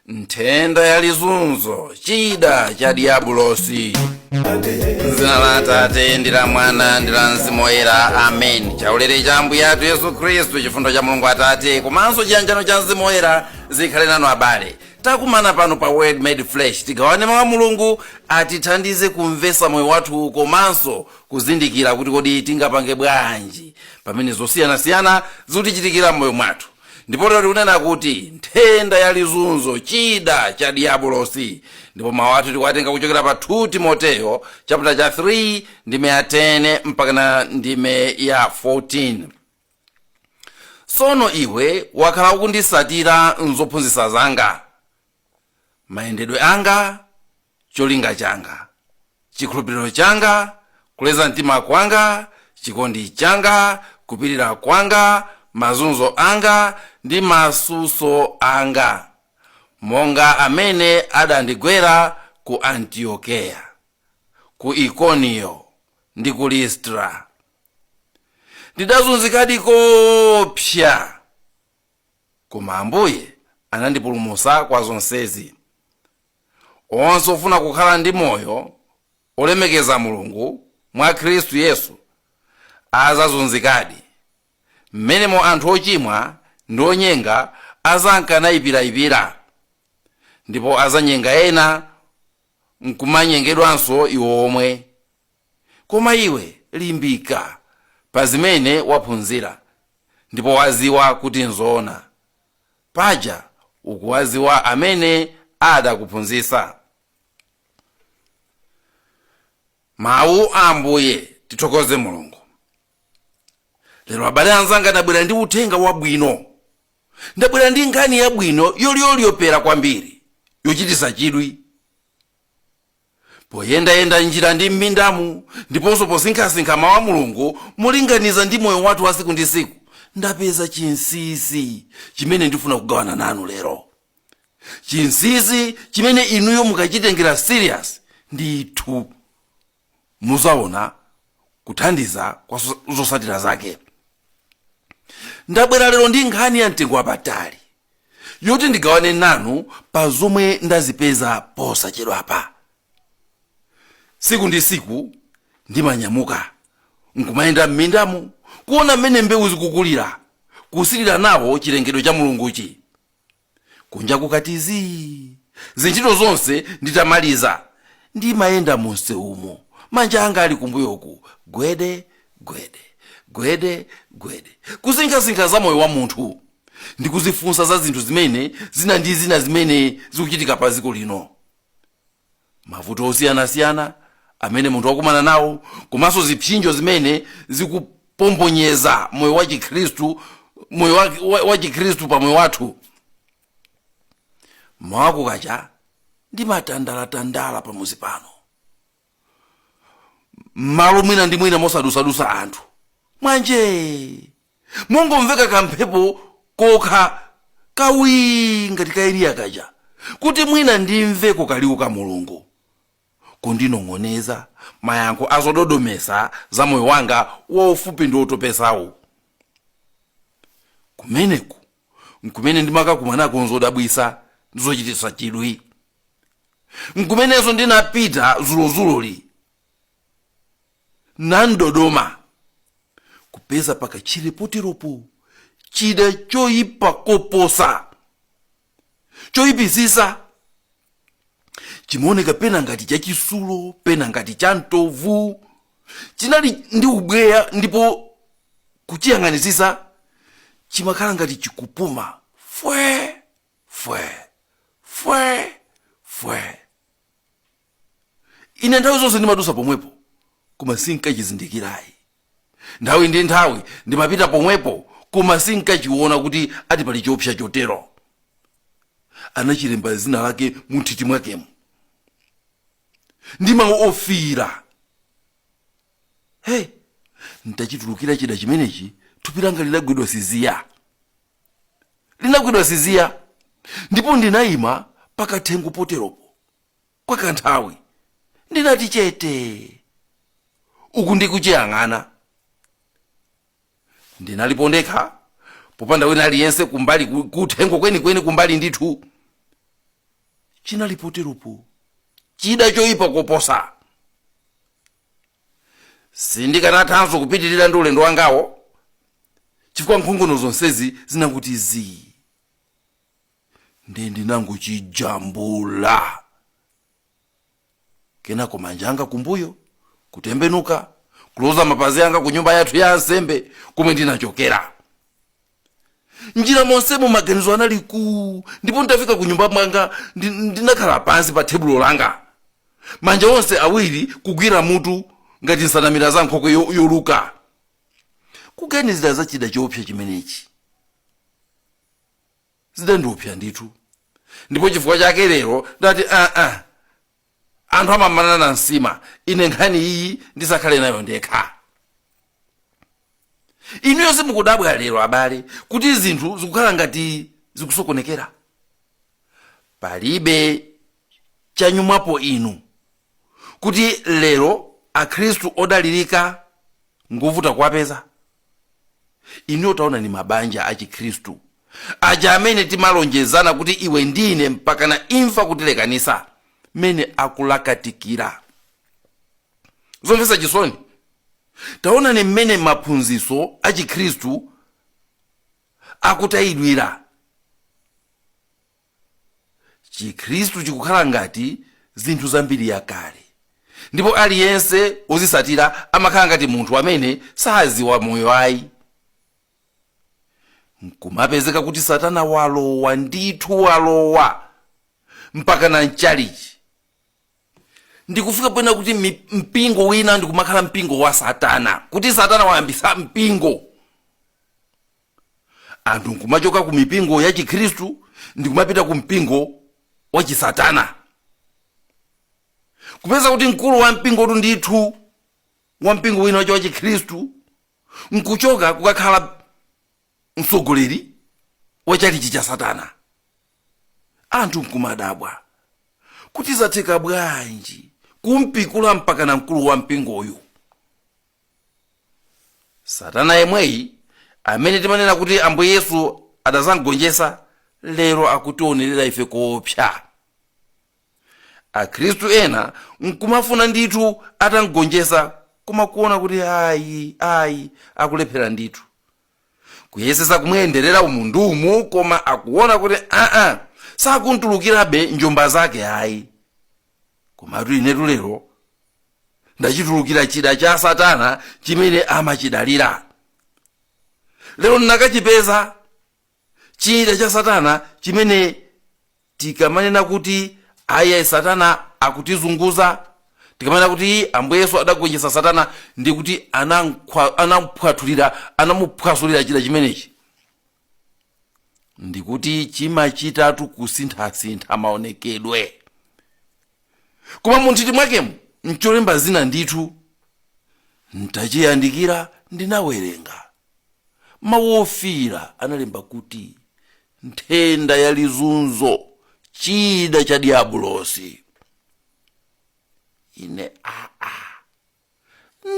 Nthenda ya lizunzo, chida cha diabulosi. M'dzina la Atate ndi la Mwana ndi la Mzimu Woyera, amen. Chaulere cha Ambuye athu Yesu Khristu, chifundo cha Mulungu Atate komanso chiyanjano cha Mzimu Woyera zikhale nanu abale. Takumana pano pa Word Made Flesh, tigawane mawu a Mulungu atithandize kumvetsa moyo wathu komanso kuzindikira kuti kodi tingapange bwanji pamene zosiyanasiyana zikutichitikira m'moyo mwathu. Ndipo lero tikunena kuti nthenda ya lizunzo, chida cha diabulosi. Ndipo mawu athu tikuwatenga kuchokera pa 2 Timoteyo chaputala cha 3 ndime ya 10 mpakana ndime ya 14. Tsono iwe wakhala ukunditsatira m'zophunzitsa zanga, mayendedwe anga, cholinga changa, chikhulupiriro changa, kuleza mtima kwanga, chikondi changa, kupirira kwanga, mazunzo anga ndi masautso anga, monga amene adandigwera ku Antiokeya, ku Ikoniyo ndi ku Listra. Ndidazunzikadi koopsa, koma Ambuye anandipulumutsa kwa zonsezi. Onse ofuna kukhala ndi moyo olemekeza Mulungu mwa Khristu Yesu adzazunzikadi. M'menemo anthu ochimwa ndi onyenga adzanka naipiraipira, ndipo adzanyenga ena nkumanyengedwanso iwo omwe. Koma iwe limbika pa zimene waphunzira ndipo waziwa kuti nzoona. Paja ukuwaziwa amene adakuphunzitsa. Mawu a Ambuye. Tithokoze Mulungu. Lero abale anzanga ndabwera ndi uthenga wabwino. Ndabwera ndi nkhani yabwino yolyolyopera kwambiri, yochititsa chidwi. Poyendayenda m'njira ndi m'mindamu, ndiponso posinkhasinkha Mawu a Mulungu molinganiza ndi moyo wathu wa tsiku ndi tsiku, ndapeza chinsinsi chimene ndifuna kugawana nanu lero. Chinsinsi chimene inuyo mukachitengera serious ndithu muzaona kuthandiza kwa zotsatira zake. Ndabwera lero ndi nkhani ya mtengo wapatali yoti ndigawane nanu pa zomwe ndazipeza posachedwapa. Tsiku ndi tsiku ndimanyamuka nkumayenda m'mindamu kuona mmene mbewu zikukulira, kusilira nawo chilengedwe cha Mulunguchi. Kunja kukati zii, zintchito zonse nditamaliza, ndimayenda mumsewumo, manja anga ali kumbuyoku, gwede, gwede, gwede, gwede, kusinkhasinkha za moyo wa munthu ndi kuzifunsa za zinthu zimene zina ndi zina zimene zikuchitika pa dziko lino. Mavuto osiyanasiyana amene munthu wakumana nawo komanso zipsinjo zimene zikupombonyeza moyo wa Chikhristu, moyo wa, wa, wa Chikhristu pa moyo wathu. Mmawa kukacha ndimatandalatandala pamudzi pano, m'malo mwina ndi mwina mosadusadusa anthu mwanje mongomveka kamphepo kokha kawii ngati ka Eliya kaja, kuti mwina ndimveko kaliwu ka Mulungu kundinong'oneza mayankho a zododomesa za moyo wanga waufupi ndi wotopesawu. Kumeneku nkumene ndimakakumanako nzodabwisa ndi zochititsa chidwi. Nkumenenso ndinapita zulozuloli nandodoma kupeza pakatchire poteropo chida choyipa koposa, choyipisisa. Chimaoneka pena ngati chachisulo, pena ngati cha mtovu. Chinali ndi ubweya ndipo kuchiyang'anisisa chimakhala ngati chikupuma fwe fwe fwe fwe. Ine nthawi zonse ndimadusa pomwepo koma sinkachizindikirayi. Nthawi ndi nthawi ndimapita pomwepo koma sinkachiona kuti ati pali choopsa chotero. Anachilemba zina lake munthiti mwakemo ndi mawu ofiira. Hey, ntachitulukira chida chimenechi thupi langa linagwidwa siziya. Linagwidwa siziya ndipo ndinayima pakathengo poteropo kwa kanthawi. Ndinati chete uku ndikuchiyang'ana. Ndinalipo ndekha popanda wina aliyense kumbali, kuthengo kwenikweni kumbali ndithu. Chinali poteropo chida choyipa koposa. Sindikanathanso kupitirira ndi ulendo wangawo chifukwa nkhongono zonsezi zinanguti zii, ndiye ndinangochijambula. Kenako manja anga kumbuyo, kutembenuka, kuloza mapazi anga ku nyumba yathu ya ansembe komwe ndinachokera. Njira monsemo maganizo anali ku, ndipo nditafika ku nyumba mwanga ndinakhala pansi pa tebulo langa, manja onse awiri kugwira mutu ngati nsanamira za nkhokwe yoluka, kuganizira za chida choopsa chimenechi. Zidandiopsa ndithu, ndipo chifukwa chake lero ndati aa, anthu amamanana nsima, ine nkhani iyi ndisakhale nayo ndekha. Inuyo simukudabwa lero abale kuti zinthu zikukhala ngati zikusokonekera? Palibe chanyumwapo inu kuti lero akhristu odalirika ngovuta kuwapeza? Inuyo taona ni mabanja a chikhristu aja amene timalonjezana kuti iwe ndine mpakana imfa kutilekanisa, mene akulakatikira. Zomvetsa chisoni. Taonani mmene maphunzitso a chikhristu akutayidwira. Chikhristu chikukhala ngati zinthu zambiri yakale, ndipo aliyense wozisatira amakhala ngati munthu amene saziwa moyo ayi. Nkumapezeka kuti Satana walowa ndithu, walowa mpaka na mchalichi, ndikufika pena kuti mpingo wina ndikumakhala mpingo wa Satana, kuti Satana wayambisa mpingo. Anthu nkumachoka ku mipingo ya chikhristu ndikumapita ku mpingo wa chisatana, kupeza kuti mkulu wa mpingotu ndithu wa mpingo wina wacho wa chikhristu nkuchoka kukakhala mtsogoleri wa chalichi cha Satana. Anthu nkumadabwa kuti zatheka bwanji kumpikula mpaka na mkulu wa mpingoyu. Satana yemweyi amene timanena kuti Ambuye Yesu adazamgonjetsa, lero akutionerera ife koopsa. Akhristu ena nkumafuna ndithu atamgonjetsa, koma kuona kuti ayi ayi, akulephera ndithu, kuyesesa kumuyenderera umu ndi umu, koma akuona kuti aa, sakuntulukirabe njomba zake ayi. Komatu inetu lero ndachitulukira chida cha Satana chimene amachidalira. Lero ndinakachipeza chida cha Satana chimene tikamanena kuti ayi, Satana akutizunguza, tikamanena kuti Ambuye Yesu adagonjetsa Satana, ndikuti anamuphwasulira anamuphwasulira chida chimenechi, ndikuti chimachitatu kusinthasintha maonekedwe, koma munthiti mwakemo ncholemba zina ndithu. Ntachiyandikira ndinawerenga mawu ofiira, analemba kuti nthenda ya lizunzo, chida cha diabulosi. Ine aa,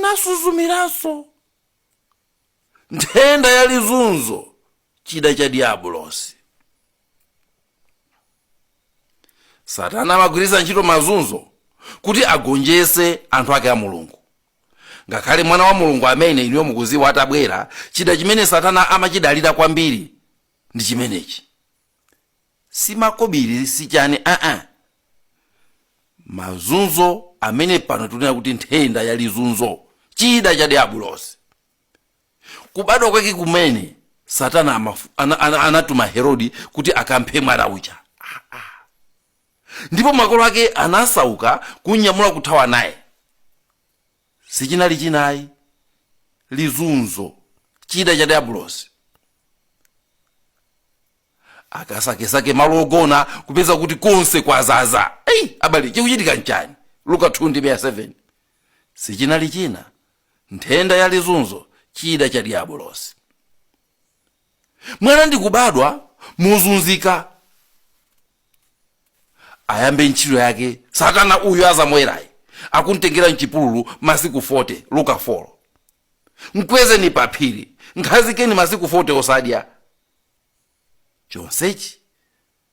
nasuzumiranso, nthenda ya lizunzo, chida cha diabulosi. Satana amagwiritsa ntchito mazunzo kuti agonjese anthu ake a Mulungu. Ngakhale mwana wa Mulungu amene inuyo mukuziwa atabwera, chida chimene Satana amachidalira kwambiri ndi chimenechi. Simakobiri, sichani, aa, mazunzo amene pano tikunena kuti nthenda ya lizunzo, chida cha diabulosi. Kubadwa kwake kumene Satana anatuma Herodi kuti akamphe mwana uja. Ah, ah. Ndipo makolo ake anasauka kunyamula kuthawa naye. Sichinali chinayi, lizunzo, chida cha diabulosi. Akasakesake malo ogona, kupeza kuti konse kwazaza. Eyi abale, chikuchitika nchani? Luka 2 ndi 7. Sichinali china, nthenda ya lizunzo, chida cha diabulosi. Mwana ndikubadwa mozunzika, ayambe ntchito yake Satana uyu azamwerayi, akumtengera mchipululu masiku 40, Luka 4. Mkwezeni pa phiri, nkhazikeni masiku 40 osadya. Chonsechi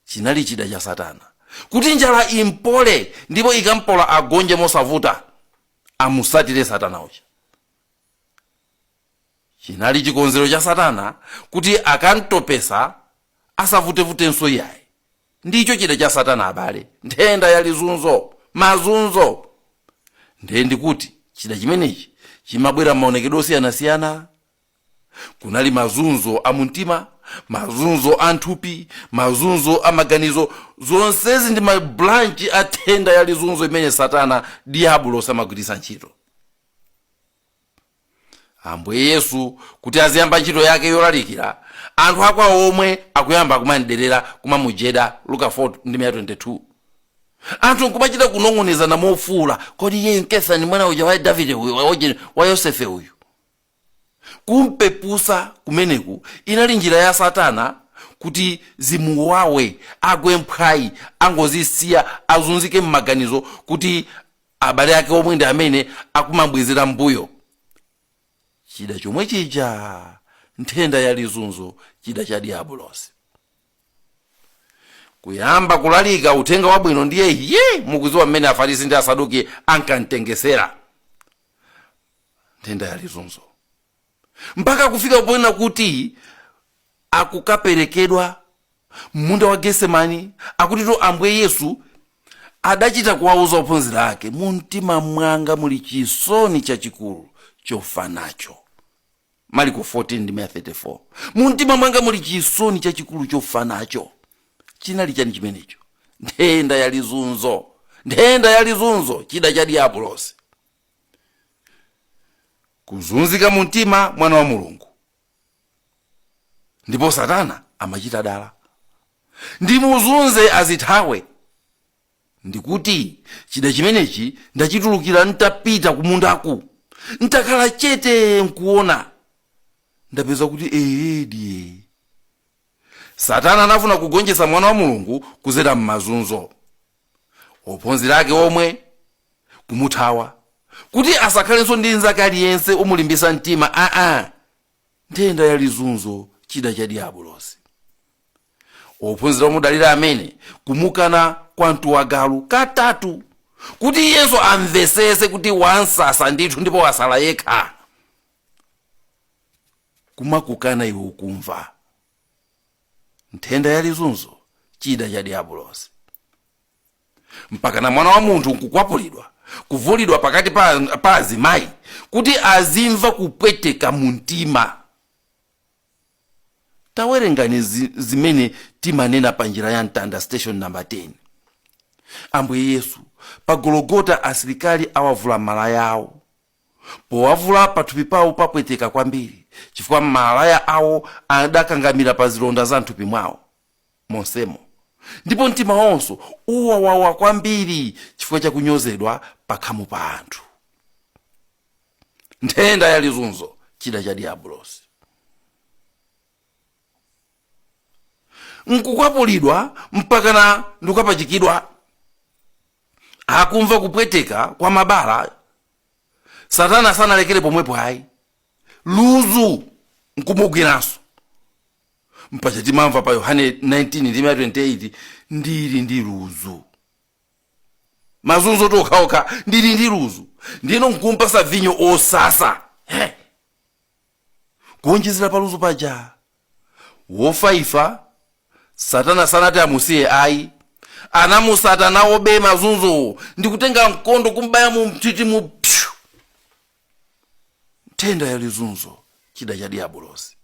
chinali chida cha Satana. Kuti njala impole, ndipo ikampola agonje mosavuta, amusatire Satana uja. Chinali chikonzero cha Satana kuti akamtopesa asavutevutenso iyayi. Ndicho chida cha Satana, abale, nthenda ya lizunzo, mazunzo. Ndiye ndikuti chida chimenechi chimabwera m'maonekedwe osiyanasiyana. Kunali mazunzo a mumtima, mazunzo a nthupi, mazunzo a maganizo. Zonsezi ndi mabranch a nthenda ya lizunzo imene Satana diabulo samagwiritsa ntchito. Ambuye Yesu kuti aziyamba ntchito yake yolalikira, anthu akwawo omwe akuyamba kumamderera, kumamujeda. Luka 4 ndi 22. Anthu nkumachita kunong'onezana mofuwula, "Kodi iye nkesani mwana uja wa Davide uyu, wa Yosefe uyu?" Kumpepusa kumeneku inali njira ya Satana kuti zimuwawe, agwe mphwayi, angozisiya, azunzike m'maganizo kuti abale ake omwe ndi amene akumabwezera mbuyo. Chida chomwe chija, nthenda ya lizunzo, chida cha diabulosi. Kuyamba kulalika uthenga wabwino, ndiye ye mukuziwa mmene Afarisi ndi Asaduki ankamtengesera. Nthenda ya lizunzo, mpaka kufika ponena kuti akukaperekedwa munda wa Getsemani. Akutitu Ambuye Yesu adachita kuwauza ophunzira ake, "Mu mtima mwanga muli chisoni chachikulu chofa nacho." Marko 14 ndi 34. "Mu mtima mwanga muli chisoni chachikulu chofa nacho." Chinali chani chimenecho? Nthenda ya lizunzo, nthenda ya lizunzo, chida cha diabulosi. Kuzunzika mu mtima mwana wa Mulungu, ndipo Satana amachita dala, "Ndimuzunze azithawe." Ndikuti chida chimenechi ndachitulukira ntapita kumundaku, ntakhala chete nkuona, ndapeza kuti eediye Satana anafuna kugonjetsa mwana wa Mulungu kuzera m'mazunzo. Ophunzira ake omwe kumuthawa kuti asakhalenso ndi nzake aliyense omulimbisa mtima. Aa, nthenda ya lizunzo, chida cha diabulosi. Ophunzira omudalira amene kumukana kwa mtuwagalu katatu, kuti iyenso amvesese kuti wansasa ndithu ndipo wasala yekha. Kumakukana iwe ukumva. Nthenda ya lizunzo, chida cha diabulosi. Mpakana mwana wa munthu nkukwapulidwa, kuvulidwa pakati pa azimayi, kuti azimva kupweteka mu mtima. Tawerengani zimene timanena pa njira ya mtanda, station number 10. Ambuye Yesu pa Gologota, asilikali awavula malaya awo. Powavula, pathupi pawo papweteka kwambiri chifukwa malaya awo adakangamira pa zilonda za mthupi mwawo monsemo, ndipo mtima wawonso uwawawa kwambiri chifukwa chakunyozedwa pakhamu pa anthu. Nthenda ya lizunzo, chida cha diabulosi. Nkukwapulidwa mpakana ndikukapachikidwa, akumva kupweteka kwa mabala. Satana sanalekere pomwepo ayi, ludzu nkumugwiranso. Mpacha timamva pa Yohane 19 ndi 28, "Ndili ndi ludzu." Mazunzo tokhaokha. "Ndili ndi ludzu." Ndino nkumpasa vinyo osasa. He, kuonjezera paluzu paja, wofaifa. Satana sanati amusiye ayi, anamusata nawobe mazunzowo ndikutenga mkondo kumbaya mu mthiti mu pshu. Nthenda ya lizunzo, chida cha diabulosi.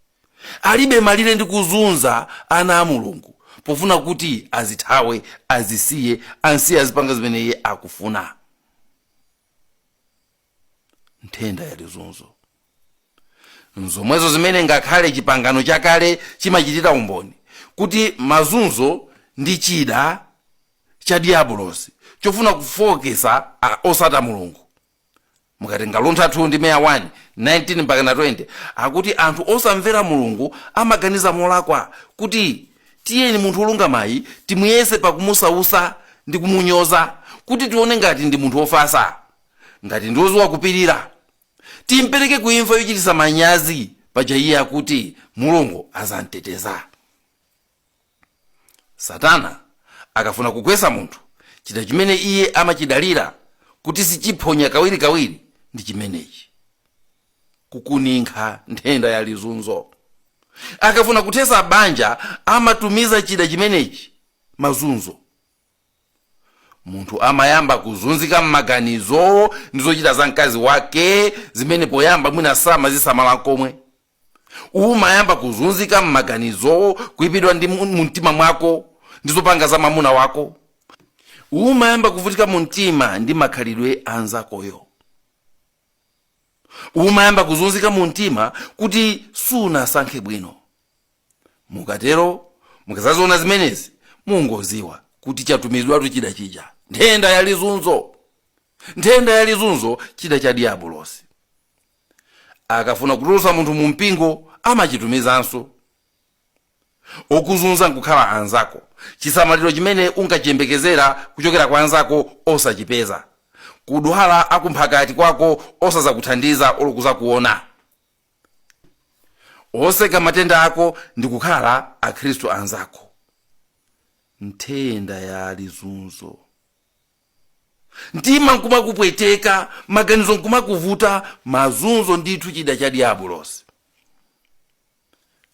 Alibe malire ndi kuzunza ana a Mulungu pofuna kuti azithawe, azisiye, ansiye azipanga zimene iye akufuna. Nthenda ya lizunzo nzomwezo zimene ngakhale Chipangano Chakale chimachitira umboni kuti mazunzo ndi chida cha diabulosi chofuna kufowokesa osata Mulungu. Mukatenga Luntha 2 ndi meya 1 19 mpaka na 20, akuti anthu osamvera Mulungu amaganiza molakwa kuti, "Tiyeni munthu wolungamayi timuyese pakumusausa ndi kumunyoza, kuti tione ngati ndi munthu wofasa, ngati ndi woziwa kupirira. Timpereke kuimfa yochititsa manyazi, paja iye akuti Mulungu azamteteza." Satana Akafuna kugwetsa munthu, chida chimene iye amachidalira kuti sichiphonya kawirikawiri ndi chimenechi: kukuninkha nthenda ya lizunzo. Akafuna kuthetsa banja, amatumiza chida chimenechi, mazunzo. Munthu amayamba kuzunzika m'maganizo ndi zochita za mkazi wake zimene poyamba mwina samazisamala komwe. Umayamba kuzunzika m'maganizo, kuyipidwa ndi mumtima mwako ndi zopanga za mwamuna wako. Umayamba kuvutika mumtima ndi makhalidwe anzakoyo. Umayamba kuzunzika mumtima kuti sunasankhe bwino. Mukatero, mukazaziona zimenezi, mungoziwa kuti chatumizidwatu chida chija, nthenda ya lizunzo. Nthenda ya lizunzo, chida cha diabulosi. Akafuna kutulutsa munthu mu mpingo, amachitumizanso. Okuzunza nkukhala anzako, chisamaliro chimene unkachiyembekezera kuchokera kwa anzako osachipeza, kudwala akumphakati kwako osazakuthandiza olo kuzakuona, oseka matenda ako ndi kukhala akhristu anzako. Nthenda ya lizunzo, mtima nkumakupweteka, maganizo nkumakuvuta, mazunzo ndithu, chida cha diabulosi.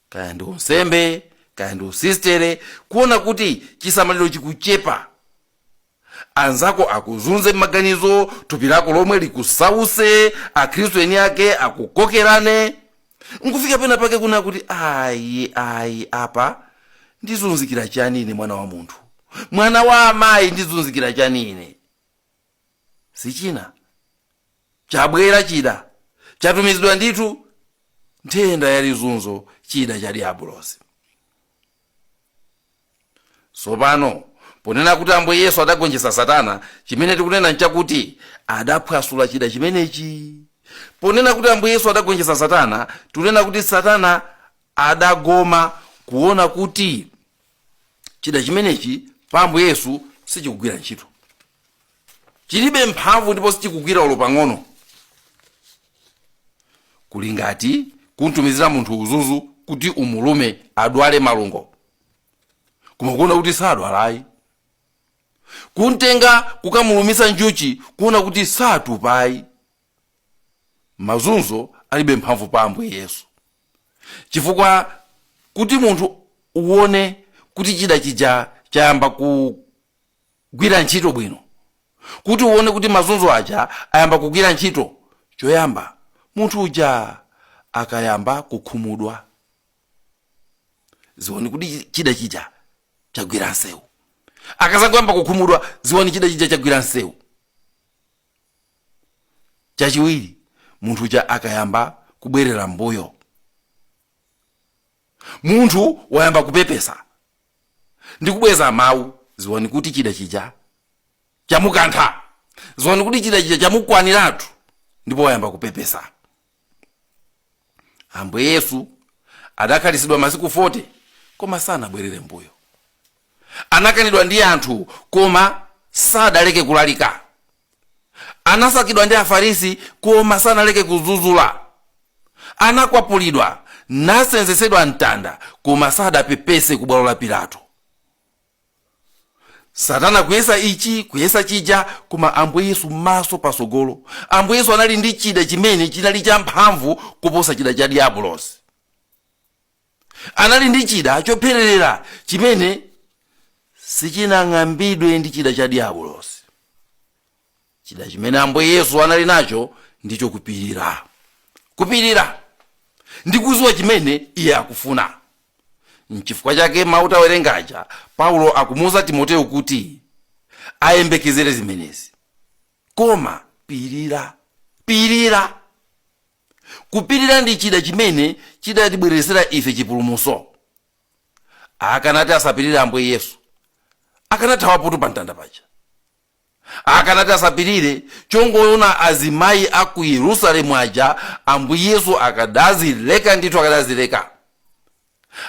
Kaya ndi unsembe, kaya ndi usistere, kuona kuti chisamaliro chikuchepa, anzako akuzunze m'maganizo, thupi lako lomwe likusause, akhristu eni ake akukokerane, nkufika pena pake kuna kuti, "Ayi, ayi, apa ndizunzikira chani ine, mwana wa munthu, mwana wa amayi, ndizunzikira chani ine?" Sichina chabwera, chida chatumizidwa ndithu, nthenda ya lizunzo, chida cha diabulosi. Tsopano ponena kuti Ambuye Yesu adagonjetsa Satana, chimene tikunena nchakuti adaphwasula chida chimenechi. Ponena kuti Ambuye Yesu adagonjetsa Satana, tikunena kuti Satana adagoma kuona kuti chida chimenechi pa Ambuye Yesu sichikugwira ntchito, chilibe mphamvu ndipo sichikugwira olo pang'ono. Kuli ngati kuntumizira munthu udzudzu kuti umulume adwale malungo, koma kuona kuti sadwalayi. Kuntenga kukamulumisa njuchi, kuona kuti satupayi. Mazunzo alibe mphamvu pa Ambuye Yesu, chifukwa kuti munthu uone kuti chida chija chayamba kugwira ntchito bwino, kuti uone kuti mazunzo aja ayamba kugwira ntchito, choyamba munthu uja akayamba kukhumudwa, ziwani kuti chida chija chagwira nsewu. Akazakuyamba kukhumudwa, ziwani chida chija chagwira nsewu. Chachiwiri, munthu uja akayamba kubwerera mbuyo, munthu wayamba kupepesa ndi kubweza mawu, ziwani kuti chida chija chamukantha, ziwani kuti chida chija chamukwaniratu ndipo wayamba kupepesa. Ambuye Yesu adakhalitsidwa masiku 40 koma sanabwerere mbuyo. Anakanidwa ndi anthu koma sadaleke kulalika. Anasakidwa ndi Afarisi koma sanaleke kudzudzula. Anakwapulidwa, nasenzesedwa mtanda, koma sadapepese ku bwalo la Pilato. Satana kuyesa ichi, kuyesa chija, koma Ambuye Yesu maso pasogolo. Ambuye Yesu anali ndi chida chimene chinali champhamvu kuposa chida cha diabulosi. Anali ndi chida chophererera chimene sichinang'ambidwe ndi chida cha diabulosi. Chida chimene Ambuye Yesu anali nacho ndicho kupirira, kupirira ndi kuziwa chimene iye akufuna. Nchifukwa chake mawu tawerengaja, Paulo akumuwuza Timoteyo kuti ayembekezere zimenezi, koma pirira, pirira. Kupirira ndi chida chimene chidatibweresera ife chipulumutso. Akanati asapirire Ambuye Yesu, akanathawapotu pa mtanda paja. Akanati asapirire, chongoona azimayi a ku Yerusalemu aja, Ambuye Yesu akadazileka ndithu, akadazileka.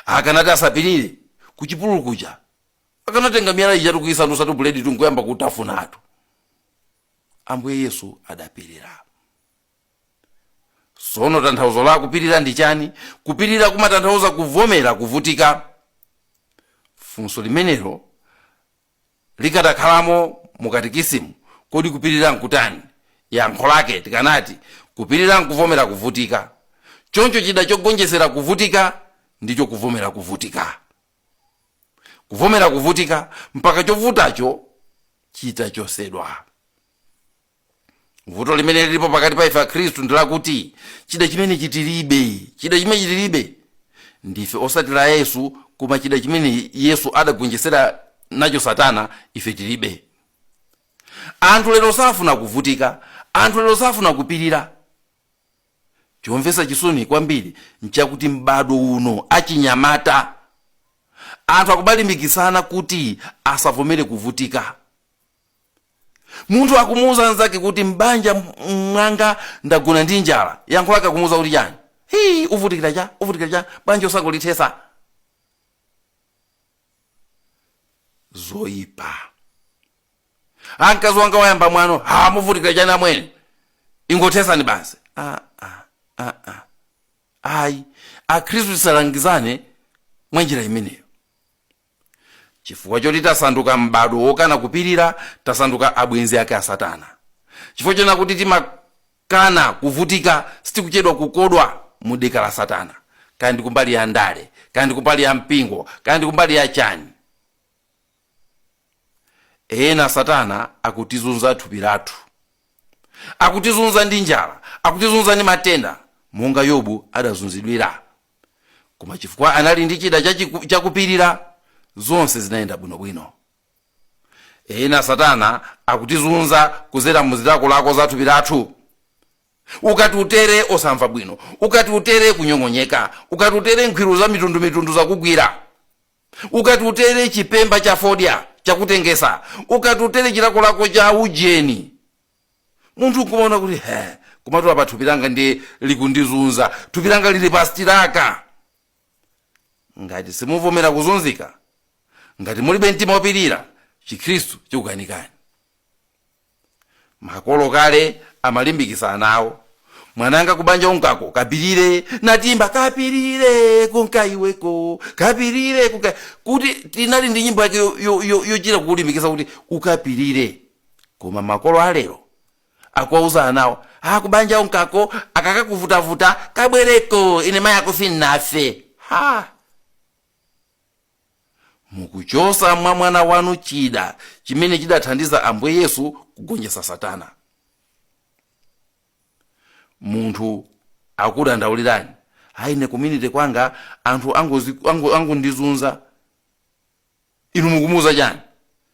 Akanati asapirire, ku chipululu kuja akanatenga miyala ija tikuyisandutsa buledi, tinkuyamba kutafunatu. Ambuye Yesu adapirira. Sono tanthauzo la kupirira ndi chani? Kupirira kumatanthauza kuvomera kuvutika. Funso limenelo Likadakhalamo mu katikisimu, kodi kupirira nkutani? Yankho lake tikanati kupirira nkuvomera kuvutika. Choncho chida chogonjetsera kuvutika ndicho kuvomera kuvutika. Kuvomera kuvutika mpaka chovutacho chitachosedwa. Vuto limene lilipo pakati pa ife Akhristu ndi lakuti chida chimene chitilibe, chida chimene chitilibe. Ndife osatira Yesu, koma chida chimene Yesu adagonjetsera nacho Satana ife tilibe. Anthu lero safuna kuvutika, anthu lero safuna kupirira. Chomvetsa chisoni kwambiri nchakuti m'badwo uno achinyamata anthu akubalimbikitsana kuti asavomere kuvutika. Munthu akumuuza nzake kuti m'banja mwanga ndagona ndi njala, yankho lake akumuuza kuti chani? Hii, uvutikira cha, uvutikira cha, banja osangolithesa. Zoyipa. A mkazi wanga wayamba mwano, ha, muvutikira chani amwene, ingothesani basi. Ah, ah, ah, ah. Ayi, Akhristu tisalangizane mwa njira imeneyo. Chifukwa choti tasanduka m'badwo wokana kupirira, tasanduka abwenzi ake a Satana. Chifukwa chonena kuti timakana kuvutika, sitikuchedwa kukodwa mu deka la Satana, kaya ndi kumbali ya ndale, kaya ndi kumbali ya mpingo, kaya ndi kumbali ya chani. Ena Satana akutizunza thupi lathu, akutizunza ndi njala, akutizunza ndi matenda, monga Yobu adazunzidwira. Koma chifukwa anali ndi chida chakupirira, zonse zinayenda bwinobwino. Ena Satana akutizunza kuzera muzilakolako za thupi lathu. Ukati utere osamva bwino, ukati utere kunyong'onyeka, ukati utere nkhwiru za mitundumitundu zakugwira, ukati utere chipemba cha fodya chakutengesa, ukati utere chilakolako cha ujeni. Munthu nkumaona kuti he, komatu apa thupi langa ndiye likundizunza, thupi langa lili pa sitiraka. Ngati simuvomera kuzunzika, ngati mulibe mtima wopirira, Chikhristu chikukanikani. Makolo kale amalimbikitsa ana awo, mwananga kubanja unkako kapirire, natimba kapirire kunkaiweko, kapirire kunka, kuti tinali ndi nyimbo yake yochita kukulimbikitsa kuti ukapirire. Koma makolo alero akuwauza anawo, ah, kubanja unkako akakakuvutavuta kabwereko, ine mayi ako sindinafe. Ha! Mukuchosa mwa mwana wanu chida chimene chidathandiza Ambuye Yesu kugonjetsa Satana. Munthu akudandaulirani, ayi ine community kwanga anthu angondizunza. Inu mukumuuza chani?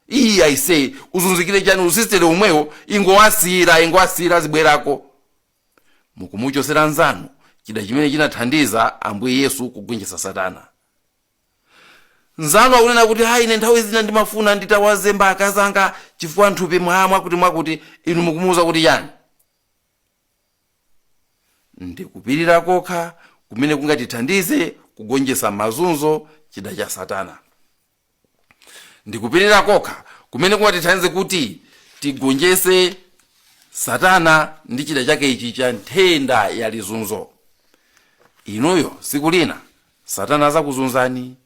Iyi aise, uzunzikire chani? Usistere umwewo ingowasiyira, ingowasiyira zibwerako. Mukumuchosera nzanu chida chimene chinathandiza Ambuye Yesu kugonjetsa Satana. Nzanu akunena kuti hayi ine nthawi zina ndimafuna nditawazemba akazanga chifukwa nthupi mwa mwakuti mwakuti, inu mukumuuza kuti chani? Ndikupirira kokha kumene kungatithandize kugonjetsa mazunzo chida cha Satana. Ndikupirira kokha kumene kungatithandize kuti tigonjetse Satana ndi chida chake ichi cha nthenda ya lizunzo. Inuyo siku lina Satana azakuzunzani.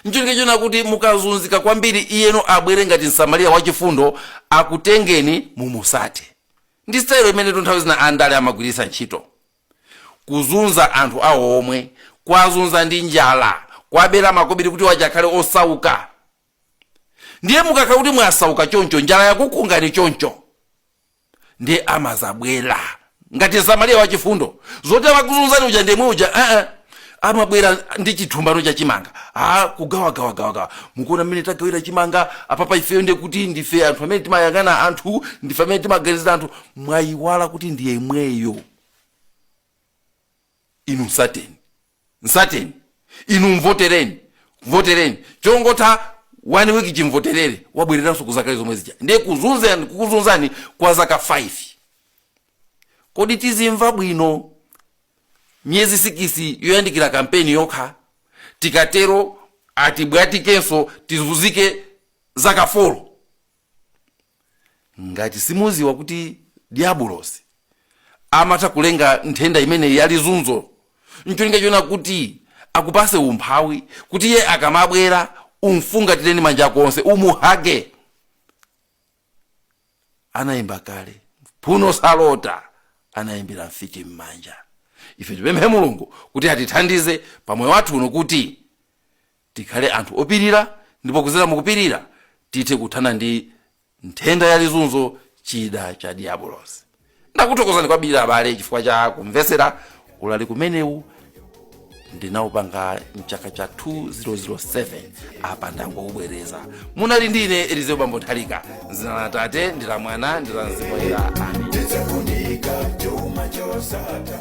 Ncholinga chona kuti mukazunzika kwambiri iyeno abwere ngati Msamariya wachifundo akutengeni mumusate. Ndi style imene nthawi zina andale amagwiritsa ntchito. Kuzunza anthu awo omwe, kuwazunza ndi njala, kuwabera makobiri kuti waja akhale osauka. Ndiye mukakhala kuti mwasauka choncho, njala yakukungani choncho, ndiye amazabwera ngati Msamariya wachifundo. Zoti amakuzunzani uja ndiye uja, amabwera ndi chithumbano cha chimanga, kugawa, gawa, gawa, gawa. Mukuona mmene tagawira chimanga apapa, ifeyo ndiye kuti ndife anthu amene timayang'ana anthu, ndife amene timaganizira anthu. Mwayiwala kuti ndiye mweyo. Inu msateni, msateni, inu mvotereni, mvotereni. Chongotha 1 week chimvoterere, wabwereranso kuzakale zomwe zija. Ndiye kuzunzani, kukuzunzani kwa zaka 5. Kodi tizimva bwino miyezi 6 yoyandikira kampeni yokha, tikatero atibwatikenso tizunzike zaka 4? Ngati simuziwa kuti diabulosi amatha kulenga nthenda imene ya lizunzo ncholinga chona kuti akupase umphawi, kuti iye akamabwera umfungatireni manja ako onse, umuhage. Anayimba kale, "Mphuno salota anayimbira mfiti m'manja." Ife tipemphe Mulungu kuti atithandize pamoyo wathu uno kuti tikhale anthu opirira, ndipo kuzera mukupirira tithe kuthana ndi nthenda ya lizunzo, chida cha diabolosi. Ndakuthokozani kwambiri abale chifukwa cha kumvesera ulali kumenewu. Ndinawupanga mchaka cha 2007, apa ndangowubwereza. Munali ndine Elizeo Bambo Nthalika. Zina la Tate ndi la Mwana ndi la Mzimu Woyera, amen. Tidzafunika chuma chosatha.